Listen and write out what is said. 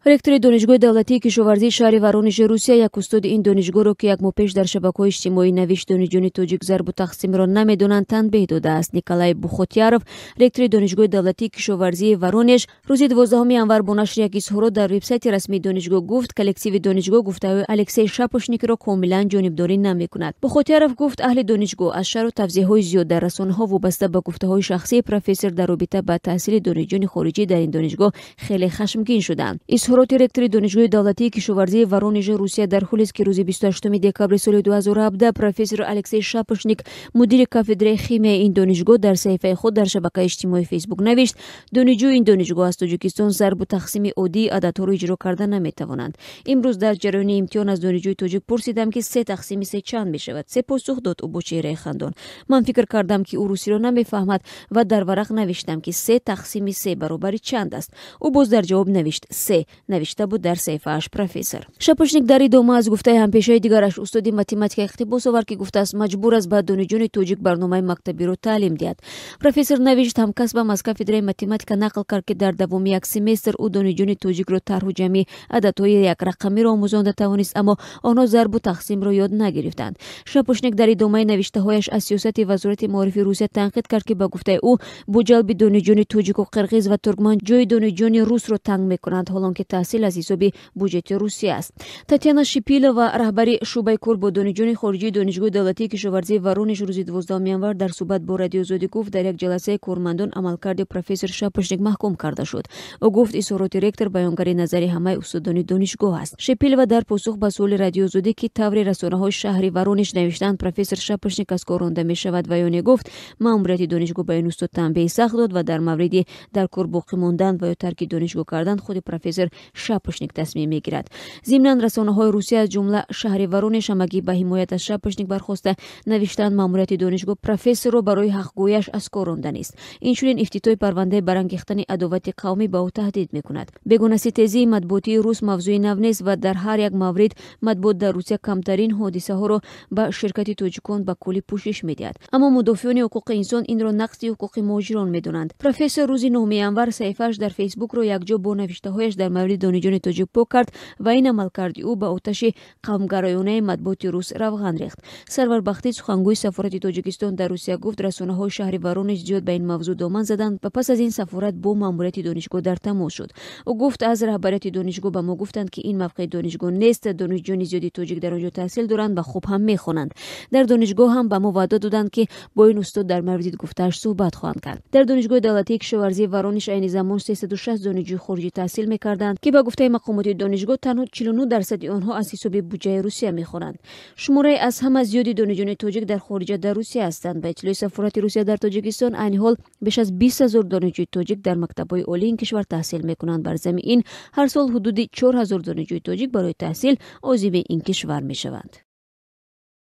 Ректори Донишгоҳи давлатии кишоварзии шаҳри Воронежи Русия як устоди ин донишгоҳро, ки як моҳ пеш дар шабакаҳои иҷтимоӣ навишт, донишҷӯёни тоҷик зарбу тақсимро намедонанд, танбеҳ додааст. Николай Бухотяров, ректори Донишгоҳи давлатии кишоварзии Воронеж, рӯзи 12 январ бо нашри як изҳорот дар вебсайти расмии донишгоҳ гуфт, коллективи донишгоҳ гуфтаҳои Алексей Шапошникро комилан ҷонибдорӣ намекунад. Бухотяров гуфт, аҳли донишгоҳ аз шарҳу тавзеҳҳои зиёд дар расонаҳо вобаста ба гуфтаҳои шахсии профессор дар робита ба таҳсили донишҷӯёни хориҷӣ дар ин донишгоҳ хеле хашмгин шуданд. Изҳороти ректори Донишгоҳи давлатии кишоварзии Воронежи Русия дар ҳолест, ки рӯзи 28 декабри соли 2017 профессор Алексей Шапошник, мудири кафедраи химияи ин донишгоҳ, дар саҳифаи худ дар шабакаи иҷтимоии Фейсбук навишт, донишҷӯи ин донишгоҳ аз Тоҷикистон зарбу тақсими оддии ададҳоро иҷро карда наметавонанд. Имрӯз дар ҷараёни имтиҳон аз донишҷӯи тоҷик пурсидам, ки се тақсими се чанд мешавад. Се, посух дод ӯ бо чеҳраи хандон. Ман фикр кардам, ки ӯ русиро намефаҳмад, ва дар варақ навиштам, ки се тақсими се баробари чанд аст. Ӯ боз дар ҷавоб навишт: се, навишта буд дар саҳифааш профессор. Шапошник дар идома аз гуфтаи ҳампешаи дигараш, устоди математика, иқтибос овард, ки гуфтааст, маҷбур аст ба донишҷӯёни тоҷик барномаи мактабиро таълим диҳад. Профессор навишт, ҳамкасбам аз кафедраи математика нақл кард, ки дар давоми як семестр ӯ донишҷӯёни тоҷикро тарҳу ҷамъи ададҳои якрақамиро омӯзонда тавонист, аммо онҳо зарбу тақсимро ёд нагирифтанд. Шапошник дар идомаи навиштаҳояш аз сиёсати Вазорати маорифи Русия танқид кард, ки ба гуфтаи ӯ бо ҷалби донишҷӯёни тоҷику қирғиз ва туркман ҷои донишҷӯёни русро танг мекунанд, ҳолон ки таҳсил аз ҳисоби буҷети Русия аст. Татьяна Шипилова, раҳбари шӯъбаи кор бо донишҷӯёни хориҷии Донишгоҳи давлатии кишоварзии Воронеж, рӯзи 12 январ дар суҳбат бо Радиои Озодӣ гуфт, дар як ҷаласаи кормандон амалкарди профессор Шапошник маҳкум карда шуд. Ӯ гуфт, изҳороти ректор баёнгари назари ҳамаи устодони донишгоҳ аст. Шипилова дар посух ба суоли Радиои Озодӣ, ки тавре расонаҳои шаҳри Воронеж навиштаанд, профессор Шапошник аз кор ронда мешавад ва ё не, гуфт, маъмурияти донишгоҳ ба ин устод танбеҳи сахт дод ва дар мавриди дар кор боқӣ мондан ва ё тарки донишгоҳ кардан худи профессор Шапошник тасмим мегирад. Зимнан, расонаҳои Русия, аз ҷумла шаҳри Воронеж, ҳамагӣ ба ҳимоят аз Шапошник бархоста навиштаанд, маъмурияти донишгоҳ профессорро барои ҳақгӯяш аз кор ронда нест, инчунин ифтитоҳи парвандаи барангехтани адовати қавмӣ ба ӯ таҳдид мекунад. Бегонаситезии матбуотии рус мавзӯи нав нест ва дар ҳар як маврид матбуот дар Русия камтарин ҳодисаҳоро ба ширкати тоҷикон ба куллӣ пӯшиш медиҳад, аммо мудофиёни ҳуқуқи инсон инро нақзи ҳуқуқи муҳоҷирон медонанд. Профессор рӯзи 9 январ саҳифааш дар Фейсбукро якҷо бо навиштаҳояш дар мавриди донишҷӯёни тоҷик пок кард ва ин амалкарди ӯ ба оташи қавмгароёнаи матбуоти рус равған рехт. Сарвар Бахтӣ, сухангӯи сафорати Тоҷикистон дар Русия, гуфт, расонаҳои шаҳри Воронеж зиёд ба ин мавзӯъ доман заданд ва пас аз ин сафорат бо маъмурияти донишгоҳ дар тамос шуд. Ӯ гуфт, аз раҳбарияти донишгоҳ ба мо гуфтанд, ки ин мавқеи донишгоҳ нест, донишҷӯёни зиёди тоҷик дар он ҷо таҳсил доранд ва хуб ҳам мехонанд. Дар донишгоҳ ҳам ба мо ваъда доданд, ки бо ин устод дар мавриди гуфтааш суҳбат хоҳанд кард. Дар Донишгоҳи давлатии кишоварзии Воронеж айни замон 360 донишҷӯи хориҷӣ таҳсил мекарданд, ки ба гуфтаи мақомоти донишгоҳ танҳо 49% онҳо аз ҳисоби буҷаи Русия мехонанд. Шумораи аз ҳама зиёди донишҷӯёни тоҷик дар хориҷа дар Русия ҳастанд. Ба иттилои сафорати Русия дар Тоҷикистон, айни ҳол беш аз 20 000 донишҷӯи тоҷик дар мактабҳои олии ин кишвар таҳсил мекунанд. Бар замми ин, ҳар сол ҳудуди 4000 донишҷӯи тоҷик барои таҳсил озими ин кишвар мешаванд.